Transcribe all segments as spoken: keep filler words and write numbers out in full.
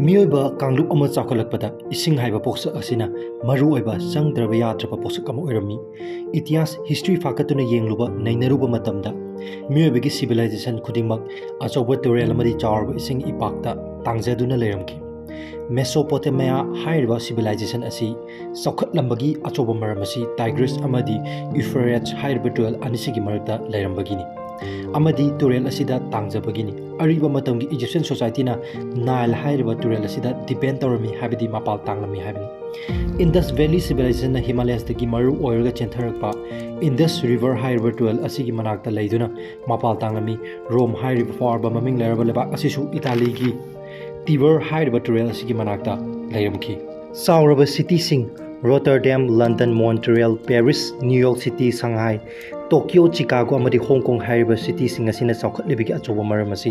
ꯃꯤꯑꯣꯏꯕ ꯀꯥꯡꯂꯨꯞ ꯑꯃ ꯆꯥꯎꯈꯠꯂꯛꯄꯗ ꯏꯁꯤꯡ ꯍꯥꯏꯕ ꯄꯣꯠꯁꯛ ꯑꯁꯤꯅ ꯃꯔꯨꯑꯣꯏꯕ ꯆꯪꯗ꯭ꯔꯕ ꯌꯥꯗ꯭ꯔꯕ ꯄꯣꯠꯁꯛ ꯑꯃ ꯑꯣꯏꯔꯝꯃꯤ꯫ ꯏꯇꯤꯍꯥꯁ, ꯍꯤꯁꯇ꯭ꯔꯤ ꯐꯥꯀꯠꯇꯨꯅ ꯌꯦꯡꯂꯨꯕ, ꯅꯩꯅꯔꯨꯕ ꯃꯇꯝꯗ ꯃꯤꯑꯣꯏꯕꯒꯤ ꯁꯤꯚꯤꯂꯥꯏꯖꯦꯁꯟ ꯈꯨꯗꯤꯡꯃꯛ ꯑꯆꯧꯕ ꯇꯨꯔꯦꯜ ꯑꯃꯗꯤ ꯆꯥꯎꯔꯕ ꯏꯁꯤꯡ ꯏꯄꯥꯛꯇ ꯇꯥꯡꯖꯗꯨꯅ ꯂꯩꯔꯝꯈꯤ꯫ ꯃꯦꯁꯣꯄꯣꯇꯦꯃꯤꯌꯥ ꯍꯥꯏꯔꯤꯕ ꯁꯤꯚꯤꯂꯥꯏꯖꯦꯁꯟ ꯑꯁꯤ ꯆꯥꯎꯈꯠꯂꯝꯕꯒꯤ ꯑꯆꯧꯕ ꯃꯔꯝ ꯑꯁꯤ ꯇꯥꯏꯒ꯭ꯔꯤꯁ ꯑꯃꯗꯤ ꯏꯐ꯭ꯔꯦꯠꯁ ꯍꯥꯏꯔꯤꯕ ꯇꯨꯔꯦꯜ ꯑꯅꯤꯁꯤꯒꯤ ꯃꯔꯛꯇ ꯂꯩꯔꯝꯕꯒꯤꯅꯤ꯫ ꯑꯃꯗꯤ ꯇꯨꯔꯦꯜ ꯑꯁꯤꯗ ꯇꯥꯡꯖꯕꯒꯤꯅꯤ꯫ ꯑꯔꯤꯕ ꯃꯇꯝꯒꯤ ꯏꯖꯤꯞꯁꯤꯌꯟ ꯁꯣꯁꯥꯏꯇꯤꯅ ꯅꯥꯏꯜ ꯍꯥꯏꯔꯤꯕ ꯇꯨꯔꯦꯜ ꯑꯁꯤꯗ ꯗꯤꯄꯦꯟ ꯇꯧꯔꯝꯃꯤ ꯍꯥꯏꯕꯗꯤ ꯃꯄꯥꯜ ꯇꯥꯡꯂꯝꯃꯤ ꯍꯥꯏꯕꯅꯤ꯫ ꯏꯟꯗꯁ ꯚꯦꯂꯤ ꯁꯤꯚꯤꯂꯥꯏꯖꯦꯁꯟꯅ ꯍꯤꯃꯥꯂꯌꯥꯁꯇꯒꯤ ꯃꯔꯨ ꯑꯣꯏꯔꯒ ꯆꯦꯟꯊꯔꯛꯄ ꯏꯟꯗꯁ ꯔꯤꯚꯔ ꯍꯥꯏꯔꯤꯕ ꯇꯨꯔꯦꯜ ꯑꯁꯤꯒꯤ ꯃꯅꯥꯛꯇ ꯂꯩꯗꯨꯅ ꯃꯄꯥꯜ ꯇꯥꯡꯂꯝꯃꯤ꯫ ꯔꯣꯝ ꯍꯥꯏꯔꯤꯕ ꯐꯥꯎꯔꯕ ꯃꯃꯤꯡ ꯂꯩꯔꯕ ꯂꯩꯕꯥꯛ ꯑꯁꯤꯁꯨ ꯏꯇꯥꯂꯤꯒꯤ ꯇꯤꯕꯔ ꯍꯥꯏꯔꯤꯕ ꯇꯨꯔꯦꯜ ꯑꯁꯤꯒꯤ ꯃꯅꯥꯛꯇ ꯂꯩꯔꯝꯈꯤ꯫ ꯆꯥꯎꯔꯕ ꯁꯤꯇꯤꯁꯤꯡ Rotterdam, London, Montreal, Paris, New York City, Shanghai, Tokyo, Chicago ꯑꯃꯗꯤ ꯍꯣꯡ ꯀꯣꯡ ꯍꯥꯏꯔꯤꯕ ꯁꯤꯇꯤꯁꯤꯡ ꯑꯁꯤꯅ ꯆꯥꯎꯈꯠꯂꯤꯕꯒꯤ ꯑꯆꯧꯕ ꯃꯔꯝ ꯑꯁꯤ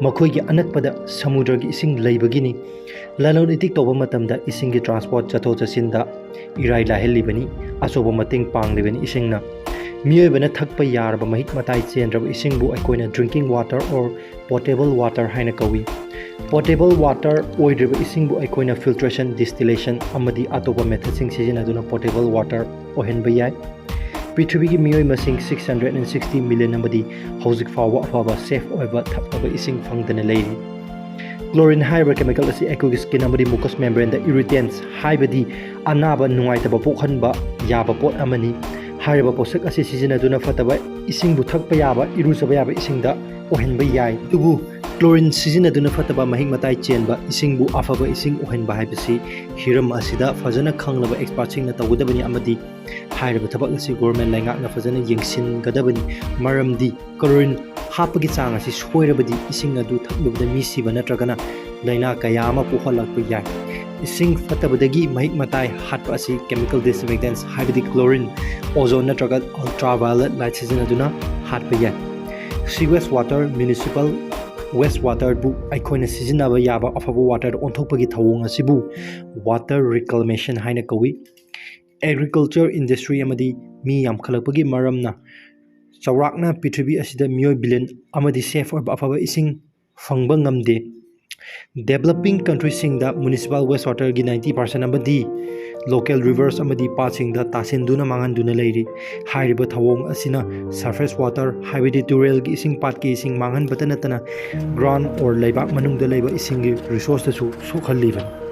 ꯃꯈꯣꯏꯒꯤ ꯑꯅꯛꯄꯗ ꯁꯃꯨꯗ꯭ꯔꯒꯤ ꯏꯁꯤꯡ ꯂꯩꯕꯒꯤꯅꯤ꯫ ꯂꯂꯣꯟ ꯏꯇꯤꯛ ꯇꯧꯕ ꯃꯇꯝꯗ ꯏꯁꯤꯡꯒꯤ ꯇ꯭ꯔꯥꯟꯁꯄꯣꯔꯠ, ꯆꯠꯊꯣꯛ ꯆꯠꯁꯤꯟꯗ ꯏꯔꯥꯏ ꯂꯥꯏꯍꯜꯂꯤꯕꯅꯤ, ꯑꯆꯧꯕ ꯃꯇꯦꯡ ꯄꯥꯡꯂꯤꯕꯅꯤ ꯏꯁꯤꯡꯅ꯫ ꯃꯤꯑꯣꯏꯕꯅ ꯊꯛꯄ ꯌꯥꯔꯕ ꯃꯍꯤꯛ ꯃꯇꯥꯏ ꯆꯦꯟꯗ꯭ꯔꯕ ꯏꯁꯤꯡꯕꯨ ꯑꯩꯈꯣꯏꯅ drinking water or potable water ꯍꯥꯏꯅ ꯀꯧꯏ꯫ Potable water ꯑꯣꯏꯗ꯭ꯔꯤꯕ ꯏꯁꯤꯡꯕꯨ ꯑꯩꯈꯣꯏꯅ filtration, distillation ꯑꯃꯗꯤ ꯑꯇꯣꯞꯄ methodꯁꯤꯡ ꯁꯤꯖꯤꯟꯅꯗꯨꯅ potable water ꯑꯣꯏꯍꯟꯕ ꯌꯥꯏ꯫ ꯄ꯭ꯔꯤꯊꯤꯕꯤꯒꯤ ꯃꯤꯑꯣꯏ ꯃꯁꯤꯡ six hundred and sixty million ꯑꯃꯗꯤ ꯍꯧꯖꯤꯛ ꯐꯥꯎꯕ ꯑꯐꯕ, safe ꯑꯣꯏꯕ ꯊꯛꯅꯕ ꯏꯁꯤꯡ ꯐꯪꯗꯅ ꯂꯩꯔꯤ꯫ ꯀ꯭ꯂꯣꯔꯤꯟ ꯍꯥꯏꯔꯤꯕ ꯀꯦꯃꯤꯀꯦꯜ ꯑꯁꯤ ꯑꯩꯈꯣꯏꯒꯤ skin ꯑꯃꯗꯤ mucous membraneꯗ irritants ꯍꯥꯏꯕꯗꯤ ꯑꯅꯥꯕ ꯅꯨꯡꯉꯥꯏꯇꯕ ꯄꯣꯛꯍꯟꯕ ꯌꯥꯕ ꯄꯣꯠ ꯑꯃꯅꯤ꯫ ꯍꯥꯏꯔꯤꯕ ꯄꯣꯠꯁꯛ ꯑꯁꯤ ꯁꯤꯖꯤꯟꯅꯗꯨꯅ ꯐꯠꯇꯕ ꯏꯁꯤꯡꯕꯨ ꯊꯛꯄ ꯌꯥꯕ, ꯏꯔꯨꯖꯕ ꯌꯥꯕ ꯏꯁꯤꯡꯗ ꯑꯣꯏꯍꯟꯕ ꯌꯥꯏ꯫ ꯑꯗꯨꯕꯨ ꯀ꯭ꯂꯣꯔꯤꯟ ꯁꯤꯖꯤꯟꯅꯗꯨꯅ ꯐꯠꯇꯕ ꯃꯍꯤꯛ ꯃꯇꯥꯏ ꯆꯦꯟꯕ ꯏꯁꯤꯡꯕꯨ ꯑꯐꯕ ꯏꯁꯤꯡ ꯑꯣꯏꯍꯟꯕ ꯍꯥꯏꯕꯁꯤ ꯍꯤꯔꯝ ꯑꯁꯤꯗ ꯐꯖꯅ ꯈꯪꯂꯕ expertꯁꯤꯡꯅ ꯇꯧꯒꯗꯕꯅꯤ ꯑꯃꯗꯤ ꯍꯥꯏꯔꯤꯕ ꯊꯕꯛ ꯑꯁꯤ government ꯂꯩꯉꯥꯛꯅ ꯐꯖꯅ ꯌꯦꯡꯁꯤꯟꯒꯗꯕꯅꯤ꯫ ꯃꯔꯝꯗꯤ ꯀ꯭ꯂꯣꯔꯤꯟ ꯍꯥꯞꯄꯒꯤ ꯆꯥꯡ ꯑꯁꯤ ꯁꯣꯏꯔꯕꯗꯤ ꯏꯁꯤꯡ ꯑꯗꯨ ꯊꯛꯂꯨꯕꯗ ꯃꯤ ꯁꯤꯕ ꯅꯠꯇ꯭ꯔꯒꯅ ꯂꯥꯏꯅꯥ ꯀꯌꯥ ꯑꯃ ꯄꯣꯛꯍꯜꯂꯛꯄ ꯌꯥꯏ꯫ ꯏꯁꯤꯡ ꯐꯠꯇꯕꯗꯒꯤ ꯃꯍꯤꯛ ꯃꯇꯥꯏ ꯍꯥꯠꯄ ꯑꯁꯤ chemical disinfectants ꯍꯥꯏꯕꯗꯤ chlorine, ozone ꯅꯠꯇ꯭ꯔꯒ ultraviolet light ꯁꯤꯖꯤꯟꯅꯗꯨꯅ ꯍꯥꯠꯄ ꯌꯥꯏ꯫ Sewage water, municipal waste waterꯕꯨ ꯑꯩꯈꯣꯏꯅ ꯁꯤꯖꯤꯟꯅꯕ ꯌꯥꯕ ꯑꯐꯕ waterꯗ ꯑꯣꯟꯊꯣꯛꯄꯒꯤ ꯊꯧꯑꯣꯡ ꯑꯁꯤꯕꯨ water reclamation ꯍꯥꯏꯅ ꯀꯧꯏ꯫ Agriculture industry ꯑꯃꯗꯤ ꯃꯤ ꯌꯥꯝꯈꯠꯂꯛꯄꯒꯤ ꯃꯔꯝꯅ ꯆꯥꯎꯔꯥꯛꯅ ꯄ꯭ꯔꯤꯊꯤꯕꯤ ꯑꯁꯤꯗ ꯃꯤꯑꯣꯏ billion ꯑꯃꯗꯤ safe ꯑꯣꯏꯕ ꯑꯐꯕ ꯏꯁꯤꯡ ꯐꯪꯕ ꯉꯝꯗꯦ꯫ Developing countryꯁꯤꯡꯗ municipal waste waterꯒꯤ ninety percent ꯑꯃꯗꯤ local rivers ꯑꯃꯗꯤ ꯄꯥꯠꯁꯤꯡꯗ ꯇꯥꯁꯤꯟꯗꯨꯅ ꯃꯥꯡꯍꯟꯗꯨꯅ ꯂꯩꯔꯤ꯫ ꯍꯥꯏꯔꯤꯕ ꯊꯧꯑꯣꯡ ꯑꯁꯤꯅ surface water, ꯍꯥꯏꯕꯗꯤ ꯇꯨꯔꯦꯜꯒꯤ ꯏꯁꯤꯡ, ꯄꯥꯠꯀꯤ ꯏꯁꯤꯡ ꯃꯥꯡꯍꯟꯕꯇ ꯅꯠꯇꯅ ground or ꯂꯩꯕꯥꯛ ꯃꯅꯨꯡꯗ ꯂꯩꯕ ꯏꯁꯤꯡꯒꯤ resourceꯇꯁꯨ ꯁꯣꯛꯍꯜꯂꯤꯕꯅꯤ꯫